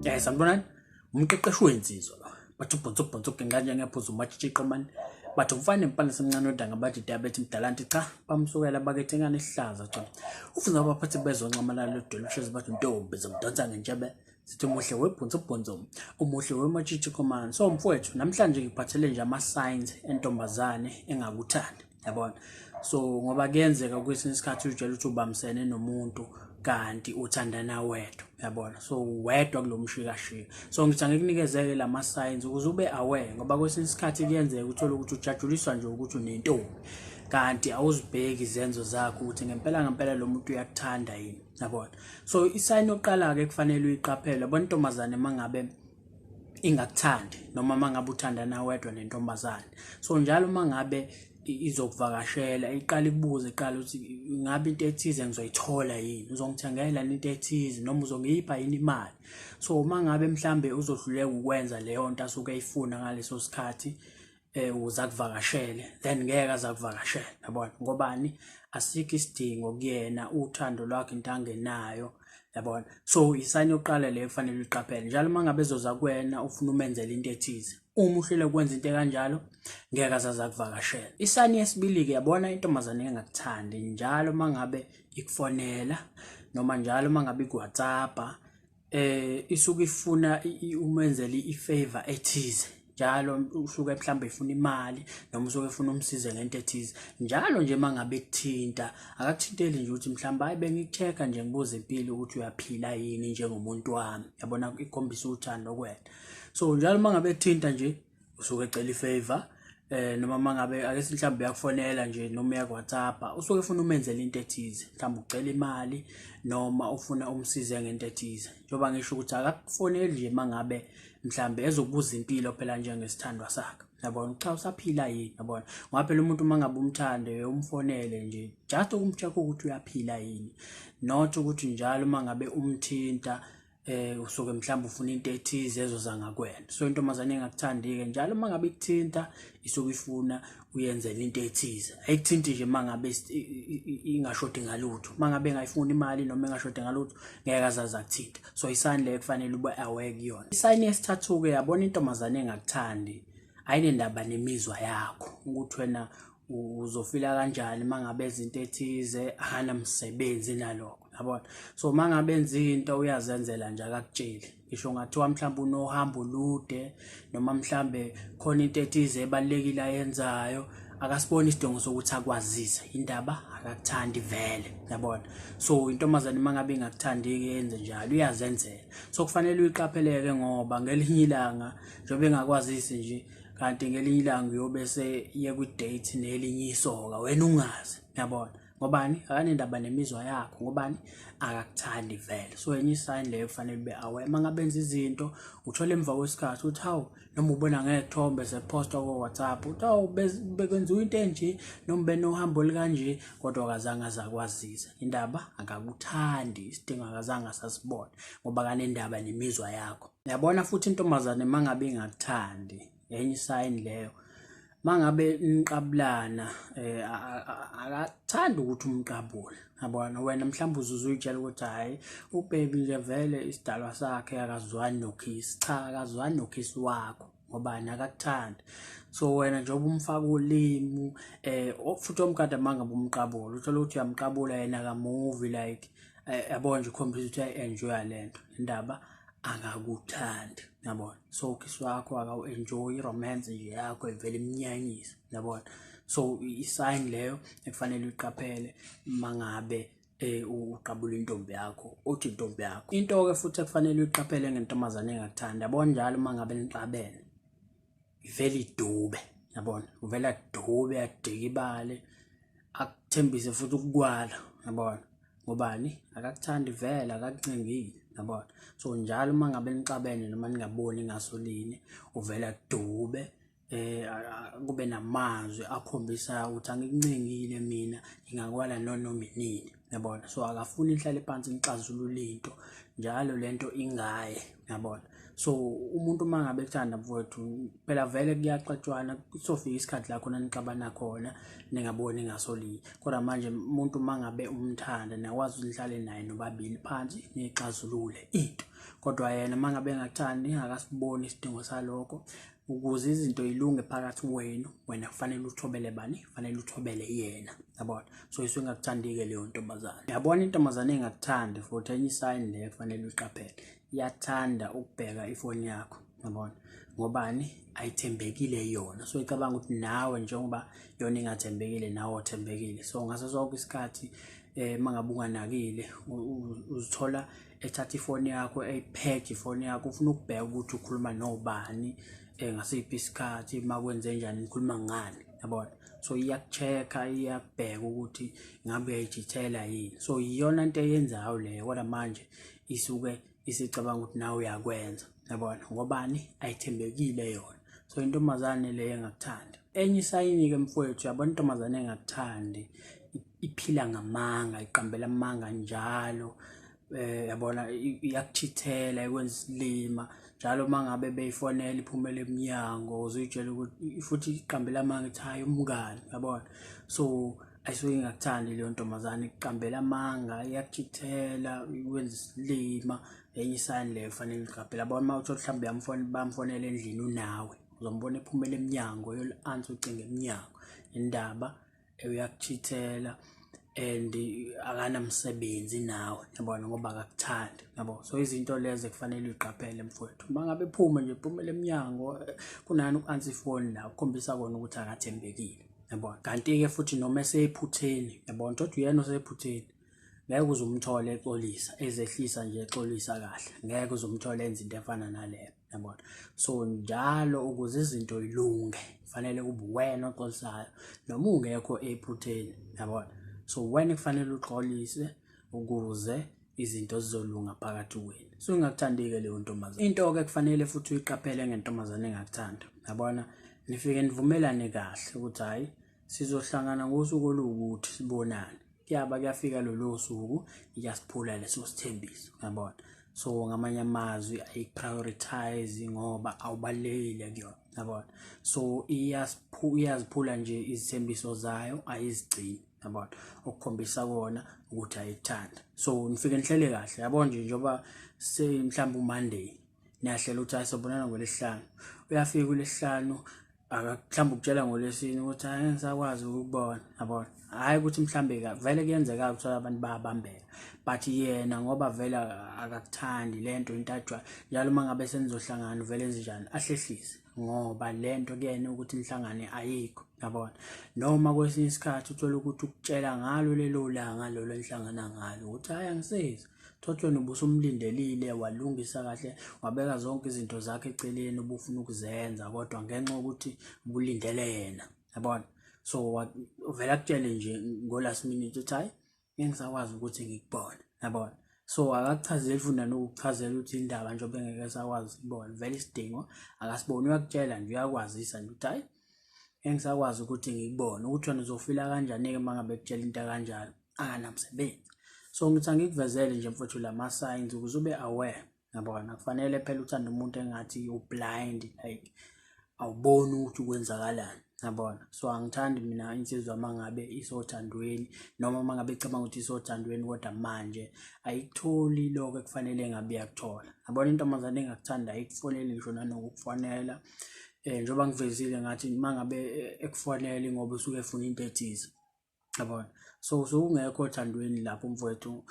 Sanibonani. Umqeqeshi wensizwa lo. Bathi ubhonso ubhonso ugenqa njengephuzu umatshitshi iqomane. Bathi umfana empana semncane odanga bathi diabetes mdalanti cha bamsukela bakethe ingane ihlaza cha. Ufuze abaphathi bezonxamalala lodwela ushezi bathi ntombi zomdonsa ngentshebe. Sithi umuhle webhonso ubhonso umuhle wematshitshi khomane. So mfowethu namhlanje ngiphathele nje ama signs entombazane engakuthandi. Yabona, so ngoba kuyenzeka kwesinye isikhathi uzitshela ukuthi ubambisene nomuntu kanti uthandana wedwa, yabona, so wedwa kulo mshikashika. So ngithi angikunikezeke lama signs ukuze ube aware, ngoba kwesinye isikhathi kuyenzeka uthole ukuthi ujatshuliswa nje ukuthi unentombi kanti awuzibheki izenzo zakho ukuthi ngempela ngempela lo muntu uyakuthanda yini, yabona. So isayini yokuqala-ke kufanele uyiqaphele, yabona, intombazane mangabe ingakuthandi noma mangabe uthandana wedwa nentombazane, so njalo mangabe izokuvakashela iqala ikubuze iqala ukuthi ngabe into ethize ngizoyithola yini, uzongithengela into ethize noma uzongipha yini imali. So uma ngabe mhlambe uzohluleka ukwenza leyo nto asuke eyifuna ngaleso sikhathi ukuze akuvakashele, then ngeke aze akuvakashele, yabona, ngobani, asikho isidingo kuyena, uthando lwakhe into angenayo, yabona. So isayini yokuqala leyo kufanele uyiqaphele njalo uma ngabe ezoza kuwena ufuna umenzele into ethize, uma uhlele ukwenza into ekanjalo ngeke azaze akuvakashele. Isayini yesibili-ke, yabona, intombazane engakuthandi njalo uma ngabe ikufonela noma njalo uma ngabe iku-WhatsApp isuke ifuna umenzele i-favor ethize njalo, usuke mhlawumbe ifuna imali noma usuke efuna umsize ngento ethize njalo nje. Uma ngabe ekuthinta, akakuthinteli nje ukuthi mhlawumbe hayi bengiku-check-a nje ngibuze impilo ukuthi uyaphila yini njengomuntu wami, yabona, ikhombisa uthando kuwena. So njalo uma ngabe ekuthinta nje usuke ecela i-favor, noma mangabe ake sithi mhlawumbe uyakufonela nje noma uyaku-WhatsApp, usuke efuna umenzele into ethize, mhlawumbe ucela imali noma ufuna umsize ngento ethize. Njengoba ngisho ukuthi akakufoneli nje mangabe mhlambe ezokubuza impilo phela njengesithandwa sakhe, yabona, cha usaphila yini, yabona, ngoba phela umuntu uma ngabe umthande umfonele nje just ukum-check ukuthi uyaphila yini, not ukuthi njalo uma ngabe umthinta usuke mhlawumbe ufuna into ethize ezoza ngakwena. So intombazane engakuthandi-ke njalo uma ngabe ikuthinta isuke ifuna uyenzele into ethize, ayikuthinti nje uma ngabe ingashodi ngalutho. Uma ngabe engayifuni imali noma engashodi ngalutho ngeke azaze akuthinta. So isayini leyo kufanele ube aware kuyona. Isayini yesithathu-ke, yabona, intombazane engakuthandi ayinendaba nemizwa yakho ukuthi wena uzofila kanjani uma ngabe izinto ethize, akanamsebenzi nalokho, yabona. So uma ngabe enza into uyazenzela nje, akakutsheli ngisho ngathiwa mhlawumbe unohambo olude noma mhlambe khona into ethize ebalulekile ayenzayo, akasiboni isidingo sokuthi akwazise indaba, akakuthandi vele, yabona. So intombazane uma ngabe ingakuthandi-ke yenze njalo, uyazenzela. So kufanele uyiqapheleke ngoba ngelinye ilanga njengoba engakwazisi nje, kanti ngelinye ilanga uyobe seye kwi-date nelinye isoka wena ungazi, yabona. Ngobani? Akanendaba nemizwa yakho. Ngobani? Akakuthandi vele. So enye isayini leyo kufanele ube aware, uma ngabe enza izinto uthole emva kwesikhathi ukuthi hawu, noma ubona ngey'thombe zepostwa ko-WhatsApp ukuthi hawu bekwenziwa into enje noma benohambo olukanje, kodwa akazange azakwazisa indaba, akakuthandi, isidingo akazange asasibona ngoba akanendaba nemizwa yakho, yabona. Futhi intombazane uma ngabe ingakuthandi, enye isayini leyo, mangabe niqabulana akathandi ukuthi umqabule, yabona. Wena mhlawumbe uzuze uyitshela ukuthi hhayi ubaby nje vele isidalwa sakhe akazwani nokhisi, cha, akazwani nokhisi wakho ngobani, akakuthandi. So wena njengoba umfaka ulimu futhi omkade mangabe umqabula, uthola ukuthi uyamqabula yena akamuvi like yabona nje ukhombisa ukuthi uyayi-enjoya lento, indaba akakuthandi, yabona. So ukhisi wakho akawu-enjoy i-romance nje yakho, ivele imnyanyise, yabona. So i-sign leyo ekufanele uyiqaphele mangabe uqabula intombi yakho, uthi intombi yakho. Into-ke futhi ekufanele uyiqaphele ngentombazane engakuthandi, yabona, njalo uma ngabe nixabene ivele idube, yabona, uvele adube adikibale akuthembise futhi ukukwala, yabona. Ngobani? Akakuthandi vele, akakuncengile, yabona. So njalo uma ngabe nixabene noma ningaboni ngaso line, uvele adube kube namazwi akhombisa ukuthi angikuncengile mina, ngingakwala nonoma inini, yabona. So akafuni nihlale phansi nixazulule into, njalo lento ingaye, yabona. So umuntu uma ngabe ekuthanda mfowethu, phela vele kuyaxatshwana, kusofika isikhathi la khona nixabana khona ningaboni ngasolinye. Kodwa manje umuntu uma ngabe umthanda niyakwazi ukuthi nihlale naye nobabili phansi niyixazulule into. Kodwa yena uma ngabe engakuthandi akasiboni isidingo salokho. Ukuze izinto ilunge phakathi kwenu, wena kufanele uthobele bani? Kufanele uthobele yena, yabona. So isuke ingakuthandi-ke leyo ntombazane. Yabona intombazane engakuthandi futhi enye isayini leyo kufanele uyiqaphele, iyathanda ukubheka ifoni yakho, yabona. Ngobani? Ayithembekile yona, so icabanga ukuthi nawe njengoba yona ingathembekile nawe othembekile. So ngaso sonke isikhathi uma ngabe unganakile uzithola ethatha ifoni yakho eyipheje ifoni yakho, ufuna ukubheka ukuthi ukhuluma nobani ngasiphi isikhathi, uma kwenze njani, nikhuluma ngani, yabona. So iyaku-check-a, iyakubheka ukuthi ngabe uyayijithela yini. So iyona nto eyenzayo leyo, kodwa manje isuke isicabanga ukuthi nawe uyakwenza, yabona. Ngobani? Ayithembekile yona. So intombazane leyo engakuthandi. Enye isayini-ke mfowethu, yabona intombazane engakuthandi iphila ngamanga, iqambela amanga njalo. Yabona iyakuchithela, ikwenza isilima njalo. Uma ngabe beyifonela iphumela emnyango, uzuyitshela ukuthi futhi iqambela amanga ithi hhayi umngani, yabona. So ayisuke ingakuthandi leyo ntombazane, iqambela amanga, iyakuchithela, ikwenza isilima. Enye isayini leyo kufanele uyiqaphele. Yabona uma uthola mhlawumbe bamfonela endlini unawe, uzombona ephumela emnyango eyoli-answer ucingo emnyango. Indaba uyakuchithela and akanamsebenzi nawe, yabona, ngoba akakuthandi, yabo. So izinto lezo kufanele uyiqaphele mfowethu. Uma ngabe ephuma nje ephumela emnyango, kunani uku-answer ifoni la, ukukhombisa kona ukuthi akathembekile, yabona. Kanti-ke futhi noma esephutheni, yabona, uthole uyena osephutheni, ngeke uze umthole exolisa, ezehlisa nje exolisa kahle, ngeke uze umthole enza into efana naleyo, yabona. So njalo ukuze izinto ilunge kufanele kube wena oxolisayo noma ungekho ephutheni, yabona. So wena kufanele uxolise ukuze izinto zizolunga phakathi kwenu. So ingakuthandi-ke leyo ntombazane. Into-ke kufanele futhi uyiqaphele ngentombazane engakuthandi, yabona, nifike nivumelane kahle ukuthi hhayi sizohlangana ngosuku oluwukuthi sibonane. Kuyaba kuyafika lolo suku, iyasiphula leso sithembiso, yabona. So ngamanye amazwi ayiku-prioritize ngoba awubalulekile kuyona, yabona. So iyaziphula nje izithembiso zayo, ayizigcini, yabona, okukhombisa kona ukuthi ayikuthandi. So nifike nihlele kahle, yabona nje njengoba mhlawumbe uMonday niyahlela ukuthi hayi sobonana ngolwesihlanu, uyafika ulwesihlanu mhlawumbe ukutshela ngolwesine ukuthi hhayi ngisakwazi ukukubona, yabona. Hhayi ukuthi mhlawumbe vele kuyenzeka ukuthi abantu bayabambeka, but yena ngoba vele akakuthandi le nto, into ajwayele njalo uma ngabe senizohlangana uvele enze njani, ahlehlise, ngoba le nto kuyena ukuthi nihlangane ayikho, yabona. Noma kwesinye isikhathi uthole ukuthi ukutshela ngalo lelo langa lolo enihlangana ngalo ukuthi hhayi angisizi. Thothi wena ubusumlindelile, walungisa kahle, wabeka zonke izinto zakho eceleni ubufuna ukuzenza, kodwa ngenxa yokuthi ubulindele yena, yabona. So uvele akutshele nje ngo-last minute ukuthi hhayi ngeke ngisakwazi ukuthi ngikubone, yabona. So akakuchazeli futhi nanokukuchazela ukuthi indaba njengoba engeke esakwazi ukubona, vele isidingo akasiboni, uyakutshela nje, uyakwazisa nje ukuthi hhayi ngeke ngisakwazi ukuthi ngikubone. Ukuthi wena uzofila kanjani-ke uma ngabe ekutshela into ekanjalo, akanamsebenzi. So ngithi angikuvezele nje mfowethu lama signs ukuze ube aware, yabona. Kufanele phela uthande umuntu engathi u-blind, like awuboni ukuthi kwenzakalani, yabona. So angithandi mina insizwa uma ngabe isothandweni noma uma ngabe icabanga ukuthi isothandweni kodwa manje ayikutholi lokho ekufanele ngabe iyakuthola. Yabona intombazane engakuthandi ayikufoneli ngisho nanokukufonela. Njengoba ngivezile ngathi uma ngabe ekufonela ngoba usuke efuna into ethize, yabona. So usuke ungekho othandweni lapho mfowethu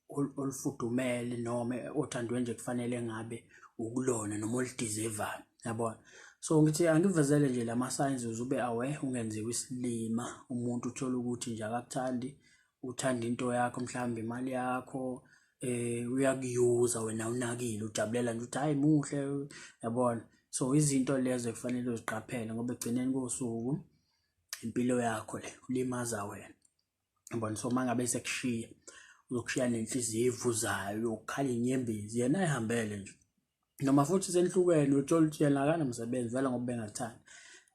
olufudumele noma othandweni nje kufanele ngabe ukulona noma olu-deserve-ayo, yabona. So ngithi angikuvezele nje lama signs ukuze ube aware, ungenziwa isilima. Umuntu uthole ukuthi nje akakuthandi, uthanda into yakho, mhlawumbe imali yakho, uyakuyuza wena awunakile, ujabulela nje ukuthi hhayi muhle, yabona. So izinto lezo ekufanele uziqaphele ngoba ekugcineni kosuku impilo yakho le, ulimaza wena, yabona. So uma ngabe sekushiya, uzokushiya nenhliziyo evuzayo, uyokhala iy'nyembezi, yena ayihambele nje. Noma futhi senihlukene uthole ukuthi yena akanamsebenzi vele ngoba bengakuthandi,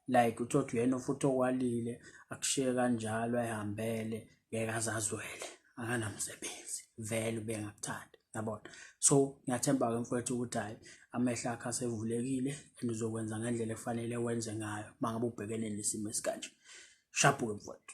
like uthole ukuthi uyena futhi okwalile, akushiye kanjalo ayihambele, ngeke aze azwele, akanamsebenzi vele ubengakuthandi. Yabona? So ngiyathemba-ke mfowethu ukuthi hhayi amehlo akho asevulekile and uzokwenza ngendlela efanele wenze ngayo uma ngabe ubhekene nesimo esikanje. Sharp-ke mfowethu.